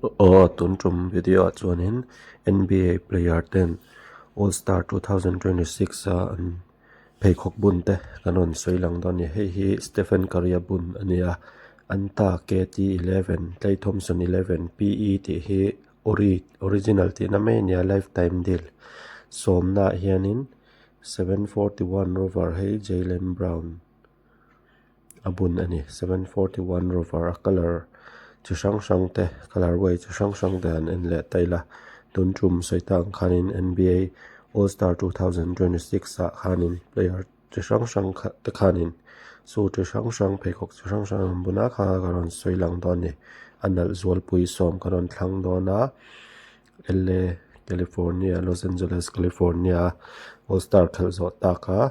Aw tun tum video ah chuanin N_B_A player ten all star 2026 a an pheikhawk bun te kan rawn sawi lang dawn a ni hei hi Stephen Curry a bun a ni a Anta K_T 11 Klay Thompson 11 P_E tih hi ori original tihna mai a ni a lifetime deal sawmna ah hianin 741 rover hei Jaylen Brown. a bun a ni 741 rover a colour chi hrang hrang te colour way chi hrang hrang te han en leh ta ila tun tum sawi tak ang khanin N_B_A all star 2026 ah khanin player chi hrang hrang kha te khanin shoe chi hrang hrang pheikhawk chi hrang hrang an bun a kha ka rawn sawi lang dawn a ni a nalh zualpui sawm ka rawn thlang dawn a L_A California Los Angeles California all star khelh zawh tak a.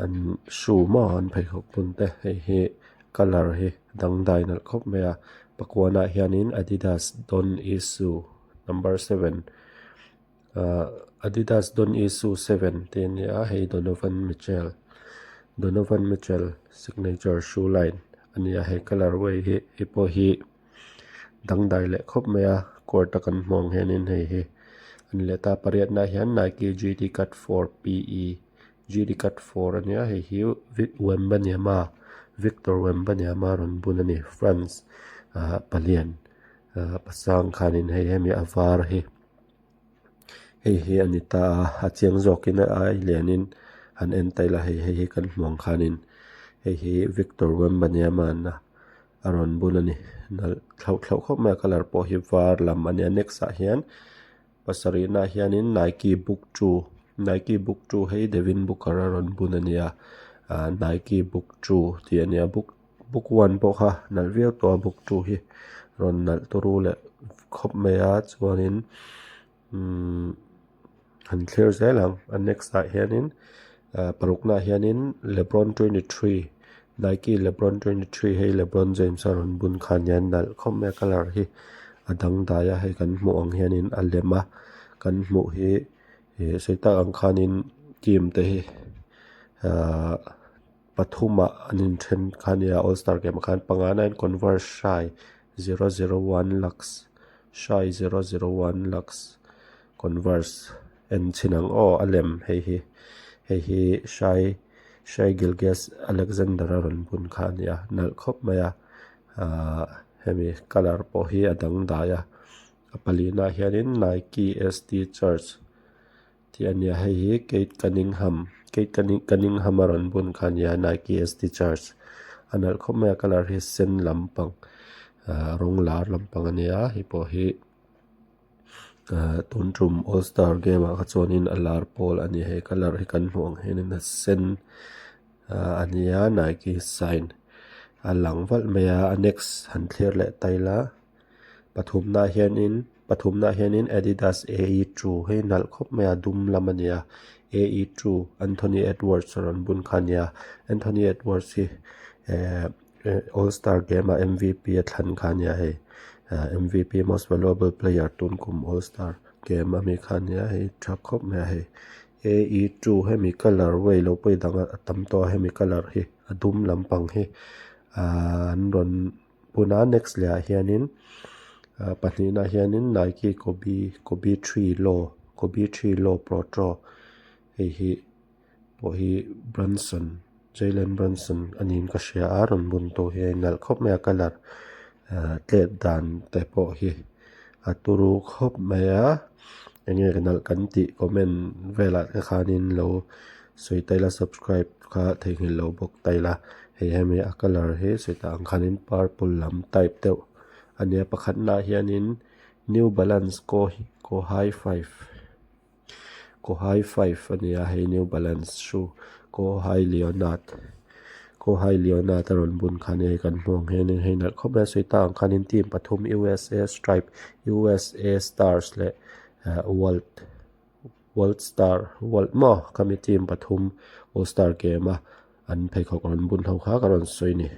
An shoe maw an pheikhawk bun te hei hi colour hi dangdai nalh khawp mai a pakuanah hianin adidas don issue number seven ahh adidas don issue seven tih a ni a hei donovan mitchell donovan mitchell signature shoe line a ni a he colour way hi hei pawh hi dangdai leh khawp mai a court a kan hmuh ang hianin hei hi a ni leh ta pariatna ah hian nike G_T cut four P_E. G_D cut 4 a nia hei hi Wembanyama Victor Wembanyama rawn bun a ni France ah palian ah pasang khanin hei hemi a var hi hei hi a ni ta a a chiang zawkin a ai lianin han en ta ila hei hei hi kan hmuh ang khanin hei hi Victor Wembanyama an a a rawn bun a ni nalh thlauh thlauh khawp mai a colour pawh hi var lam a nia next ah hian. Pasarihnaah hianin Nike book 2 Nike book 2 hei Devin Booker a rawn bun a nia ah Nike book 2 tih a nia book book 1 pawh kha nalh viau tawh a book 2 hi rawn nalh turu leh khawp mai a chuanin umm han thlir zel ang a next ah hianin ah paruknaah hianin Lebron 23 Nike Lebron 23 hei Lebron James a rawn bun kha a nia nalh khawp mai a colour hi a dangdai a hei kan hmuh ang hianin a lem a kan hmuh hi ih sawi tak ang khanin team te hi ahh pathumah an inthen kha a nia all star game ah khan panga nine converse hrai 001 lux hrai 001 lux converse en chhin ang aw a lem hei hi hei hi hrai hrai gilgeous alexander a rawn bun kha a ni a nalh khawp mai a ahh hemi colour pawh hi a dangdai a a palinah hianin nike S_T church tih a ni a hei hi Cade Cunningham Cade Cunningham a rawn bun kha a ni a nike S_T church a nalh khawp mai a colour hi sen lampang ahh rawng lar lampang a ni a hei pawh hi. Ahh tun tum all star game ah kha chuanin a lar pawl a ni he colour hi kan hmuh ang hianin a sen ah a nia nike sign a lang valh mai a a next han thlir leh ta ila pathumna ah hianin pathumna ah hianin adidas A_E two hei nalh khawp mai a dum lam a ni a A_E two Anthony Edwards a rawn bun kha a ni a Anthony Edwards hi ehh. All star game ah M_V_P a thlan kha a nia hei ah M_V_P most valuable player tun kum all star game ami kha a nia hei tha khawp mai a hei A_E two hemi colour way lo pawh i dang a tam tawh a hemi colour hi a dum lampang hi ahh an rawn bun a next leh ah hianin ah pahnihna ah hianin nike kobe kobe three low kobe three low protro hei hi. Pawh hi Brunson Jaylen Brunson a niin ka hria a rawn bun tawh hi a inalh khawp mai a colour ah tlet dan te pawh hi a turu khawp mai a enge nalh kan tih comment velah te khanin lo sawi ta ila subscribe kha theihnghilh lo bawk ta ila hei hemi a colour hi sawi tak ang khanin purple lam type deuh a nia pakhatnaah hianin new balance kawhai 5. Kawhai 5 a ni a hei new balance shoe Kawhai Leonard Kawhai Leonard a rawn bun kha a ni a hei kan hmuh ang hianin hei nalh khawp mai a sawi tak ang khanin team pathum U_S_A stripe U_S_A stars leh ah world world star world maw khami team pathum all star game a an pheikhawk rawn bun ho kha ka rawn sawi a ni.